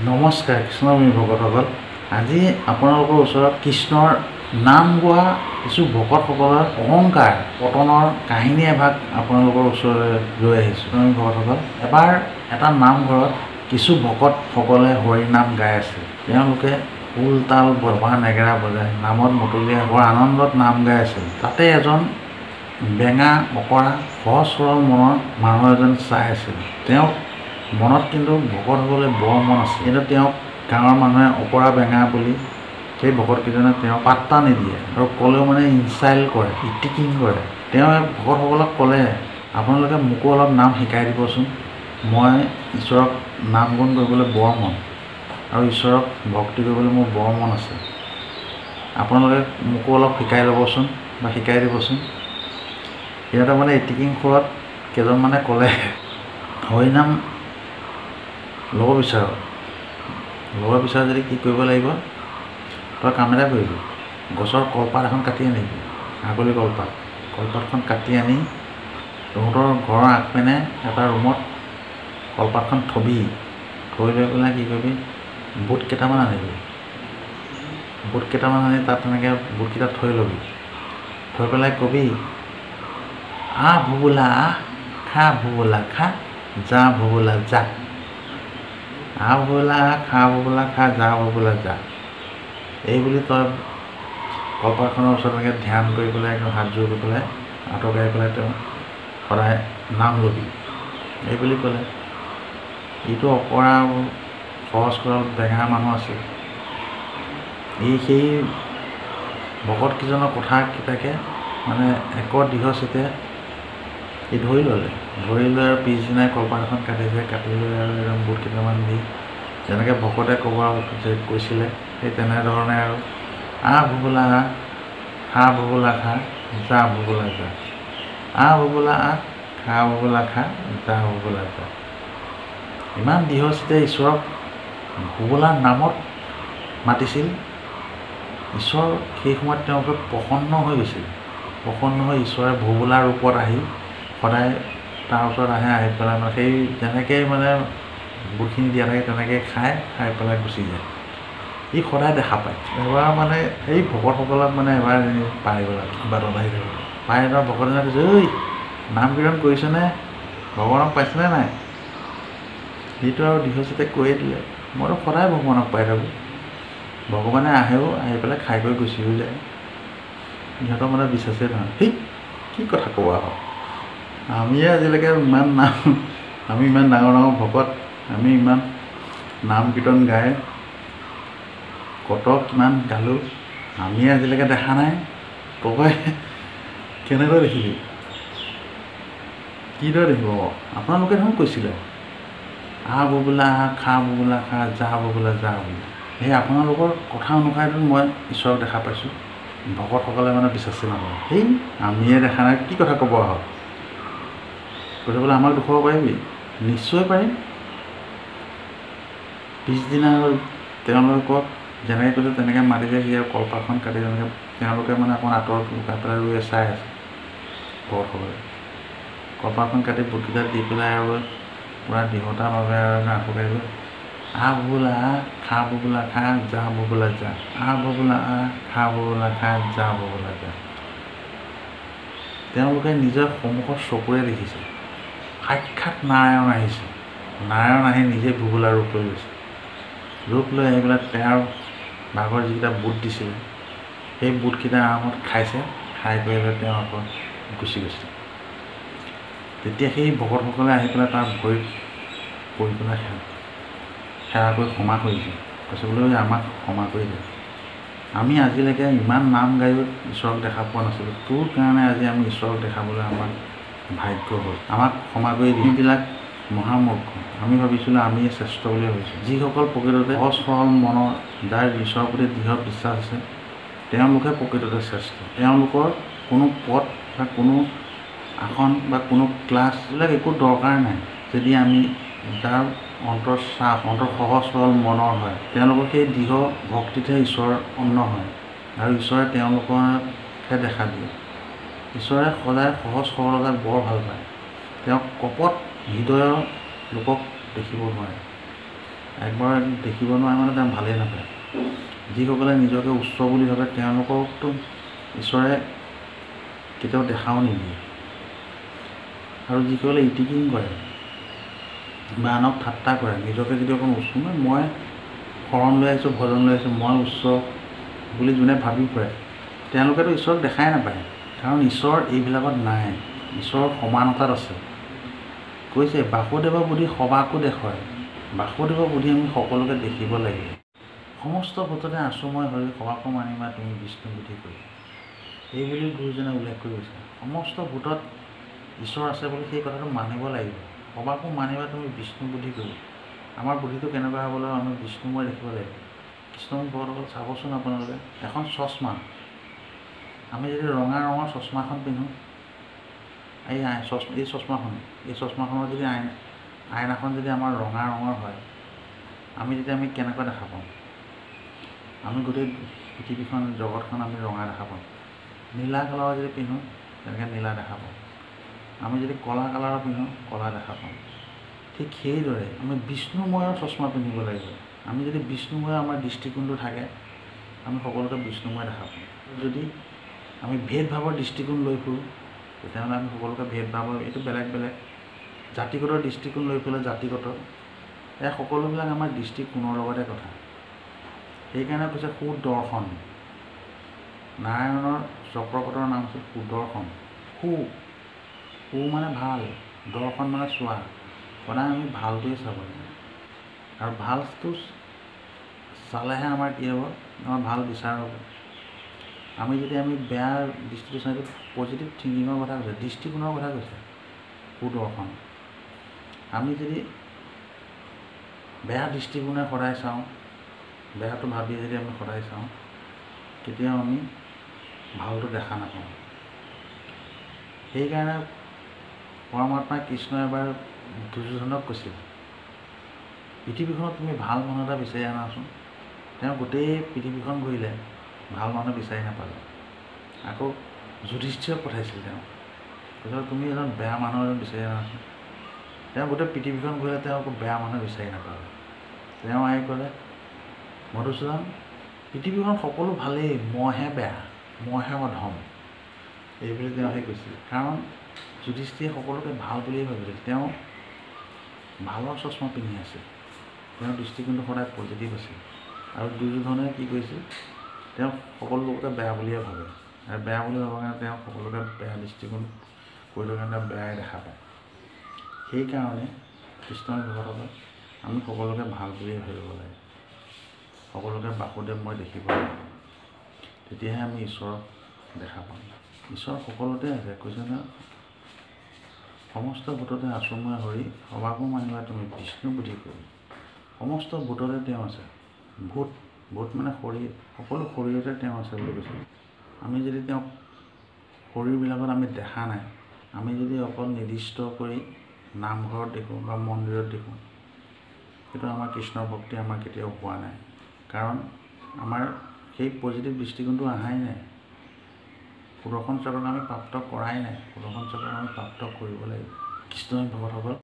নমস্কাৰ কৃষ্ণভূমি ভকতসকল, আজি আপোনালোকৰ ওচৰত কৃষ্ণৰ নাম গোৱা কিছু ভকতসকলৰ অহংকাৰ পতনৰ কাহিনী এভাগ আপোনালোকৰ ওচৰলৈ লৈ আহিছোঁ। ভকতসকল, এবাৰ এটা নামঘৰত কিছু ভকতসকলে হৰিনাম গাই আছিল। তেওঁলোকে খোল তাল বজা নেগেৰা বজাই নামত মতলীয়া বৰ আনন্দত নাম গাই আছিল। তাতে এজন বেঙা অকৰা সহজ সৰল মনৰ মানুহ এজন চাই আছিল। তেওঁক মনত কিন্তু ভকত হ'বলৈ বৰ মন আছিল, কিন্তু তেওঁক গাঁৱৰ মানুহে অকৰা বেঙা বুলি সেই ভকতকেইজনে তেওঁক পাত্তা নিদিয়ে আৰু ক'লেও মানে ইনচাইল কৰে, ইটিকিং কৰে। তেওঁ ভকতসকলক ক'লে, আপোনালোকে মোকো অলপ নাম শিকাই দিবচোন, মই ঈশ্বৰক নাম গুণ কৰিবলৈ বৰ মন আৰু ঈশ্বৰক ভক্তি কৰিবলৈ মোৰ বৰ মন আছে, আপোনালোকে মোকো অলপ শিকাই ল'বচোন বা শিকাই দিবচোন। সিহঁতে মানে ইটিকিং সুৰত কেইজনমানে ক'লে, হৰিনাম ল'ব বিচাৰ, ল'ব বিচাৰ যদি কি কৰিব লাগিব, তই কাম এটা কৰিবি, গছৰ কলপাত এখন কাটি আনিবি, আগলি কলপাত, কলপাতখন কাটি আনি তহঁতৰ ঘৰৰ আগপিনে এটা ৰুমত কলপাতখন থ'বি, থৈ লৈ পেলাই কি কৰিবি, বুট কেইটামান আনিবি, বুট কেইটামান আনি তাত তেনেকৈ বুটকেইটা থৈ ল'বি, থৈ পেলাই কবি, আহ ভোবোলা আহ, খা ভোবোলা খা, যা ভোবোলা যা, আহ ভোবোলা আহ, খা ভোবোলা খা, যা ভোবোলা যা, এই বুলি তই কলপাতখনৰ ওচৰত এনেকৈ ধ্যান কৰি পেলাই একদম হাত জোৰ কৰি পেলাই আঁতৰাই পেলাই তেওঁ সদায় নাম ল'বি, এই বুলি ক'লে। ইটো অকৰা সহজ সৰল বেঙা মানুহ আছিল, ই সেই ভকতকেইজনৰ কথাকেইটাকে মানে এক দৃঢ় চিতে ই ধৰি ল'লে। ধৰি লৈ আৰু পিছদিনাই কলপাত এখন কাটিছে, কাটি লৈ আৰু একদম বুট কেইটামান দি যেনেকৈ ভকতে ক'ব যে কৈছিলে সেই তেনেধৰণে আৰু আহ ভোবোলা আহ, খা ভোবোলা খা, যা ভোবোলা যা, আহ ভোবোলা আহ, খা ভোবোলা খা, যা ভোবোলা যা। ইমান দৃঢ়চিতে ঈশ্বৰক ভোবোলাৰ নামত মাতিছিল। ঈশ্বৰ সেই সময়ত তেওঁৰ ওচৰত প্ৰসন্ন হৈ গৈছিল। প্ৰসন্ন হৈ ঈশ্বৰে ভোবোলাৰ ৰূপত আহি সদায় তাৰ ওচৰত আহে, আহি পেলাই মানে সেই যেনেকেই মানে বুটখিনি দিয়া থাকে তেনেকৈ খায়, খাই পেলাই গুচি যায়। ই সদায় দেখা পায়। এবাৰ মানে সেই ভকতসকলক মানে এবাৰ পাই গ'ল বাটত আহি থাকোঁতে পাই এবাৰ ভকতজনে কৈছে, ঐ নাম কীৰ্তন কৰিছেনে, ভগৱানক পাইছেনে নাই? সিটো আৰু দৃঢ়চিতে কৈয়ে দিলে, মইতো সদায় ভগৱানক পাই থাকোঁ, ভগৱানে আহেও, আহি পেলাই খাই কৰি গুচিও যায়। সিহঁতৰ মানে বিশ্বাসেই নহয়, সেই কি কথা ক'ব আৰু, আমিয়ে আজিলৈকে ইমান নাম, আমি ইমান ডাঙৰ ডাঙৰ ভকত, আমি ইমান নাম কীৰ্তন গাই কত কিমান গালোঁ, আমিয়ে আজিলৈকে দেখা নাই, তই কেনেদৰে দেখিলি, কিদৰে দেখিব? আপোনালোকে দেখোন কৈছিলে আহ ভোবোলা আহ, খা ভোবোলা খা, যা ভোবোলা যা বুলি, সেই আপোনালোকৰ কথা অনুসাৰে দেখোন মই ঈশ্বৰক দেখা পাইছোঁ। ভকতসকলে মানে বিশ্বাসেই নকৰে, সেই আমিয়ে দেখা নাই, কি কথা ক'ব আহক। কৈছে বোলে আমাক দেখুৱাব পাৰিবি? নিশ্চয় পাৰিম। পিছদিনা আৰু তেওঁলোকক যেনেকৈ কৈছে তেনেকৈ মাতিছে, সি আৰু কলপাতখন কাটি তেনেকৈ তেওঁলোকে মানে অকণমান আঁতৰত লুকাই পেলাই ৰৈ চাই আছে ভকতসকলে। কলপাতখন কাটি বুটকেইটা দি পেলাই আৰু পূৰা দৃঢ়তাভাৱে আৰু আঁঠু কাঢ়ি লৈ আহ ভোবোলা আহ, খা ভোবোলা খা, যা ভোবোলা যা, আহ ভোবোলা আহ, খা ভোবোলা খা, যা ভোবোলা যা। তেওঁলোকে নিজৰ সন্মুখৰ চকুৰে দেখিছে সাক্ষাৎ নাৰায়ণ আহিছে। নাৰায়ণ আহি নিজে ভোবোলা ৰূপ লৈ গৈছে। ৰূপ লৈ আহি পেলাই তেওঁৰ ভাগৰ যিকেইটা বুট দিছিলে সেই বুটকেইটা আৰামত খাইছে, খাই কৰি লৈ তেওঁ আকৌ গুচি গৈছে। তেতিয়া সেই ভকতসকলে আহি পেলাই তাৰ ভৰিত পৰি পেলাই সেৱা কৰি ক্ষমা কৰিছে। কৈছে বোলে আমাক ক্ষমা কৰি দে, আমি আজিলৈকে ইমান নাম গায়ো ঈশ্বৰক দেখা পোৱা নাছিলোঁ, তোৰ কাৰণে আজি আমি ঈশ্বৰক দেখাবলৈ আমাৰ ভাগ্য হ'ল, আমাক ক্ষমা কৰি দি। এইবিলাক মহামূৰ্খ, আমি ভাবিছিলোঁ আমিয়ে শ্ৰেষ্ঠ বুলি ভাবিছোঁ। যিসকল প্ৰকৃততে সহজ সৰল মনৰ, যাৰ ঈশ্বৰৰ প্ৰতি দৃঢ় বিশ্বাস আছে, তেওঁলোকহে প্ৰকৃততে শ্ৰেষ্ঠ। তেওঁলোকৰ কোনো পদ বা কোনো আসন বা কোনো ক্লাছ এইবিলাক একো দৰকাৰ নাই। যদি আমি যাৰ অন্তৰ চাফ, অন্তৰ সহজ সৰল মনৰ হয়, তেওঁলোকৰ সেই দৃঢ় ভক্তিতহে ঈশ্বৰ অন্ন হয় আৰু ঈশ্বৰে তেওঁলোকৰহে দেখা দিয়ে। ঈশ্বৰে সদায় সহজ সৰলতাক বৰ ভাল পায়। তেওঁক কপট হৃদয়ৰ লোকক দেখিব নোৱাৰে। একবাৰ দেখিব নোৱাৰে মানে তেওঁ ভালেই নাপায়। যিসকলে নিজকে উচ্চ বুলি ভাবে তেওঁলোককতো ঈশ্বৰে কেতিয়াও দেখাও নিদিয়ে। আৰু যিসকলে ইটিকিং কৰে বা আনক ঠাট্টা কৰে, নিজকে যদি অকণ উচ্চ, মই শৰণ লৈ আহিছোঁ, ভজন লৈ আহিছোঁ, মই উচ্চ বুলি যোনে ভাবি ফুৰে, তেওঁলোকেতো ঈশ্বৰক দেখাই নাপায়। কাৰণ ঈশ্বৰ এইবিলাকত নাই, ঈশ্বৰ সমানতাত আছে। কৈছে বাসুদেৱ বুদ্ধি সবাকো দেখয়। বাসুদেৱ বুদ্ধি আমি সকলোকে দেখিব লাগিব। সমস্ত ভূততে আছো মই হৰি, সবাকো মানিবা তুমি বিষ্ণু বুদ্ধি কৰি। এই বুলি গুৰুজনে উল্লেখ কৰি গৈছে। সমস্ত ভূতত ঈশ্বৰ আছে বুলি সেই কথাটো মানিব লাগিব। সবাকো মানিবা তুমি বিষ্ণু বুদ্ধি কৰি। আমাৰ বুদ্ধিটো কেনেকুৱা হ'ব লাগিব, আমি বিষ্ণুময় দেখিব লাগিব। কৃষ্ণময় ভকতসকল চাবচোন আপোনালোকে, এখন চশমা, আমি যদি ৰঙা ৰঙৰ চশমাখন পিন্ধোঁ, এই চশমাখনৰ যদি আইনাখন যদি আমাৰ ৰঙা ৰঙৰ হয়, আমি তেতিয়া আমি কেনেকুৱা দেখা পাওঁ? আমি গোটেই পৃথিৱীখন, জগতখন আমি ৰঙা দেখা পাওঁ। নীলা কালাৰৰ যদি পিন্ধোঁ, তেনেকৈ নীলা দেখা পাওঁ। আমি যদি ক'লা কালাৰৰ পিন্ধোঁ, ক'লা দেখা পাওঁ। ঠিক সেইদৰে আমি বিষ্ণুময়ৰ চশমা পিন্ধিব লাগিব। আমি যদি বিষ্ণুময় আমাৰ দৃষ্টিকোণটো থাকে, আমি সকলোকে বিষ্ণুময় দেখা পাওঁ। যদি আমি ভেদভাৱৰ দৃষ্টিকোণ লৈ ফুৰোঁ, তেতিয়াহ'লে আমি সকলোকে ভেদভাৱৰ, এইটো বেলেগ বেলেগ জাতিগত দৃষ্টিকোণ লৈ ফুৰিলে জাতিগত, এই সকলোবিলাক আমাৰ দৃষ্টিকোণৰ লগতে কথা। সেইকাৰণে কৈছে সুদৰ্শন। নাৰায়ণৰ চক্ৰপথৰ নাম আছিল সুদৰ্শন। সু মানে ভাল, দৰ্শন মানে চোৱা। সদায় আমি ভালটোৱে চাব লাগে। আৰু ভালটো চালেহে আমাৰ কি হ'ব, আমাৰ ভাল বিচাৰ হ'ব। আমি যদি আমি বেয়া দৃষ্টিটো চাওঁ, এইটো পজিটিভ থিংকিঙৰ কথা কৈছে, দৃষ্টিকোণৰ কথা কৈছে সুদৰ্শন। আমি যদি বেয়া দৃষ্টিকোণে সদায় চাওঁ, বেয়াটো ভাবি যদি আমি সদায় চাওঁ, কেতিয়াও আমি ভালটো দেখা নাপাওঁ। সেইকাৰণে পৰমাত্মা কৃষ্ণই এবাৰ দুৰ্যোধনক কৈছিল, পৃথিৱীখনত তুমি ভাল মানুহ এটা বিচাৰি আনাচোন। তেওঁ গোটেই পৃথিৱীখন ঘূৰিলে, ভাল মানুহ বিচাৰি নাপালে। আকৌ যুধিষ্ঠিৰক পঠাইছিল তেওঁ, কৈছিল তুমি এজন বেয়া মানুহ এজন বিচাৰি আনাচোন। তেওঁ গোটেই পৃথিৱীখন ঘূৰিলে, তেওঁ আকৌ বেয়া মানুহ বিচাৰি নাপালে। তেওঁ আহি ক'লে, মধুসূদন, পৃথিৱীখন সকলো ভালেই, মইহে বেয়া, মইহে অধম, এই বুলি তেওঁ সেই কৈছিল। কাৰণ যুধিষ্ঠিৰে সকলোকে ভাল বুলিয়েই ভাবিছিল। তেওঁ ভালৰ চশমা পিন্ধি আছিল, তেওঁৰ দৃষ্টিকোণটো সদায় পজিটিভ আছিল। আৰু দুৰ্যোধনে কি কৰিছিল, তেওঁ সকলো লোককে বেয়া বুলিয়ে ভাবে, আৰু বেয়া বুলি ভবাৰ কাৰণে তেওঁ সকলোকে বেয়া দৃষ্টিকোণ কৰি থকাৰ কাৰণে বেয়াই দেখা পায়। সেইকাৰণে কৃষ্ণৰ ভকতসকল আমি সকলোকে ভাল বুলিয়ে ভাবিব লাগে, সকলোকে বাসুদেৱ মই দেখিব লাগে, তেতিয়াহে আমি ঈশ্বৰক দেখা পাম। ঈশ্বৰ সকলোতে আছে, কৈছে ন, সমস্ত ভূততে আছো মই হৰি, সবাকো মানিবা তুমি বিষ্ণু বুদ্ধি কৰি। সমস্ত ভূততে তেওঁ আছে। ভূত, ভূত মানে শৰীৰ, সকলো শৰীৰতে তেওঁ আছে বুলি কৈছে। আমি যদি তেওঁক শৰীৰবিলাকত আমি দেখা নাই, আমি যদি অকল নিৰ্দিষ্ট কৰি নামঘৰত দেখোঁ বা মন্দিৰত দেখোঁ, সেইটো আমাৰ কৃষ্ণৰ ভক্তি আমাৰ কেতিয়াও হোৱা নাই। কাৰণ আমাৰ সেই পজিটিভ দৃষ্টিকোণটো অহাই নাই। সুদৰ্শন চক্ৰক আমি প্ৰাপ্ত কৰাই নাই। সুদৰ্শন চক্ৰক আমি প্ৰাপ্ত কৰিব লাগিব। কৃষ্ণ ভকতসকল।